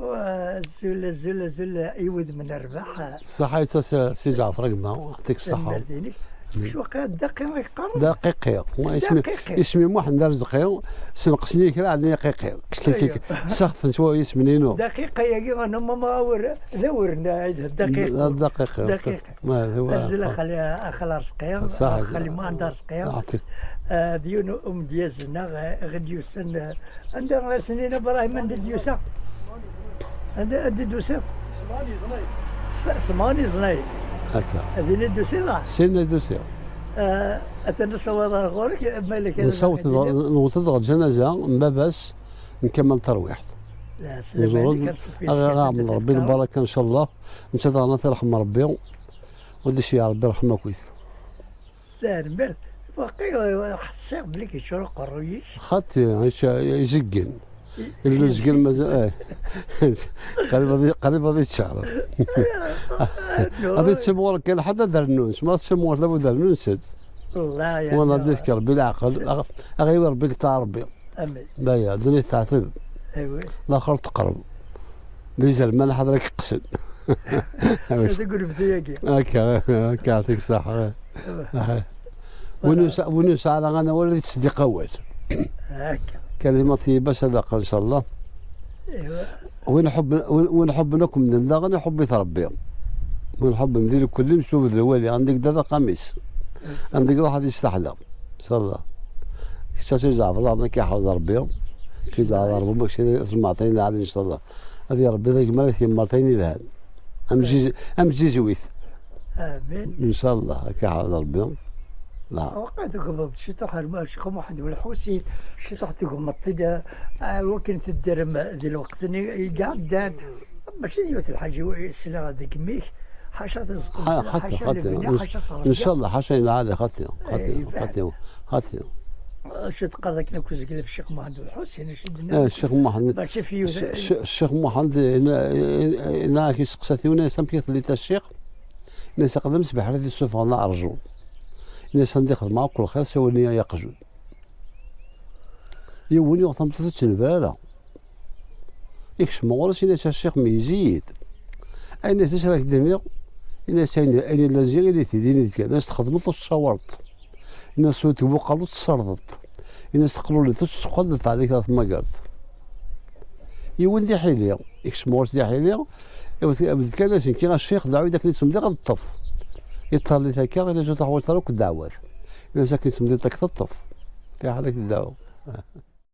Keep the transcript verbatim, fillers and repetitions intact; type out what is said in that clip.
Azul, azul, azul i wudem n rrbeḥ. Ṣṣeḥḥa-yak a Si Ǧeɛfer, a gma, yɛṭik ṣṣeḥḥa. Tanemmirt-inek. Kečč waqila Ddaqiq i k-qqaren? Daqiqi. Wa ismi, Daqiqi. Ismi Muḥend Arezqi, senqsen-iyi kra, ɛni Daqiqi. Aywa. Sexfen s wayisem-inu. Daqiqa-agi, ana mama awur, d awur n Daqiqi. Daqiqi. Daqiqi. Ma d wa. Azul a xali, a xali Arezqi, ṣaḥ, a xali Muḥend Arezqi. Yɛṭik. Ah, d yiwen umedyaz-nneɣ, ah, i ɣ-d-yusan, ah, anda, a Snin Ibrahim, anda d-yusa? Anda, anda d-tusiḍ? S-, Semɣan Iẓnay. Akka. Din i d-tusiḍ, ah? Sin i d-usiɣ. Ah, atan nessaweḍ ar ɣur-k, ma yella kan. Nessaweḍ, newweḍ-d ɣer lǧanaza n baba-s n Kamal Tarwiḥt. La, s laman-ik, a Rebbi, lbaraka, ncallah. Netta daɣen ad t-irḥem Rebbi, u ad d-iceyyeɛ Rebbi ṛṛeḥma akkit. Tanemmirt. Waqil, eh, ḥṣiɣ belli yeččur uqerruy-ik. Xaṭi, yec-, izeggen. Illu izeggen mazal, eh. Qrib ad, qrib ad yeččar. Ad yettimɣur kan ḥedd ad rnun. Ma tettimɣur d abu d rnun sed. Wallah, ya. Wala ad yefk Rebbi leɛqel, aɣ-, aɣ-yawi Rebbi deg ṭaɛa Rebbi. Amin. D aya, ddunit teɛteb. Laxert teqreb. D izerman ḥader ad k-qqsen. Sɛiɣ deg unebdu-agi. Akka, akka, yɛṭik ṣṣeḥḥa. Win ur yesɛi, win ur yesɛi ara anawal ad yettseddiq awal. Akka. Kalima tiyyiba sadaqa, ncallah. Win ḥubben, win, win ḥubben akk medden daɣen, iḥubb-it Rebbi. Win ḥubben di lkulli, msubed lwali, anda i yedda d axxam-is. Anda i iruḥ ad yestaḥla. Ncallah. Kečč a Si Ǧeɛfer, ad k-iḥrez Rebbi. K-iǧɛel Rebbi, ma kečč d lmeɛṭiyin lɛali, ncallah. Ad yerbi d agmar, ad k-yemmeṛ ayen yelhan. Am tziz-, am tzizwit. Amin. Ncallah, ad k-iḥrez Rebbi. Waqila tugmeḍ ciṭuḥ ar Ccix Muḥend Ulḥusin, ciṭuḥ tugmeḍ-t-id, ah, wakken tedderem di lweqt-nni i iɛeddan. Mačči d yiwet lḥaǧa i sliɣ deg imi-k, ḥaca taẓeṭṭut, ḥaca lebni, ḥaca ttṛebga. Ncallah, ḥaca ayen lɛali, xaṭi, xaṭi, xaṭi, xaṭi. Acu teqqareḍ akken akk zegleɣ Ccix Muḥend Ulḥusin, acu d-nnan? Eh, Ccix Muḥend, mačči f yiwet. Ccix Muḥend, yenna-ak, iseqsa-t yiwen, yenna-as amek i telliḍ a Ccix? Yenna-as aql-i am sbeḥ ara d-issufɣen aɛerjun. Yenna-as anda i xedmeɣ akk lxir, sawalen-iyi ay aqjun. Yiwen yuɣ tameṭṭut ur tt-nebra ara. Ikcem ɣur-s, yenna-as a Ccix meyyez-iyi-d. Yenna-as d acu ara k-d-iniɣ? Yenna-as ayen, ayen yellan ziɣ ini-t-id, ini-t kan. Yenna-as txedmeḍ ur tessawareḍ. Yenna-as ur tbuqaḍ ur tessardeḍ. Yenna-as teqluliḍ ur tessuqaḍ lefɛal-ik ara temmagreḍ. Yiwen d iḥili, ikcem ɣur-s d iḥili, iwet-, iwet kan-as nekki a Ccix, dɛu-yi-d akken i tt-mdiɣ ad ṭṭef. Iṭṭerlif akka, yenna-as ur teḥwaǧeḍ ara akk ddeɛwat. Yenna-as akken i tt-mdiɣ ad k-teṭṭef. Fiḥel ad k-tdɛu.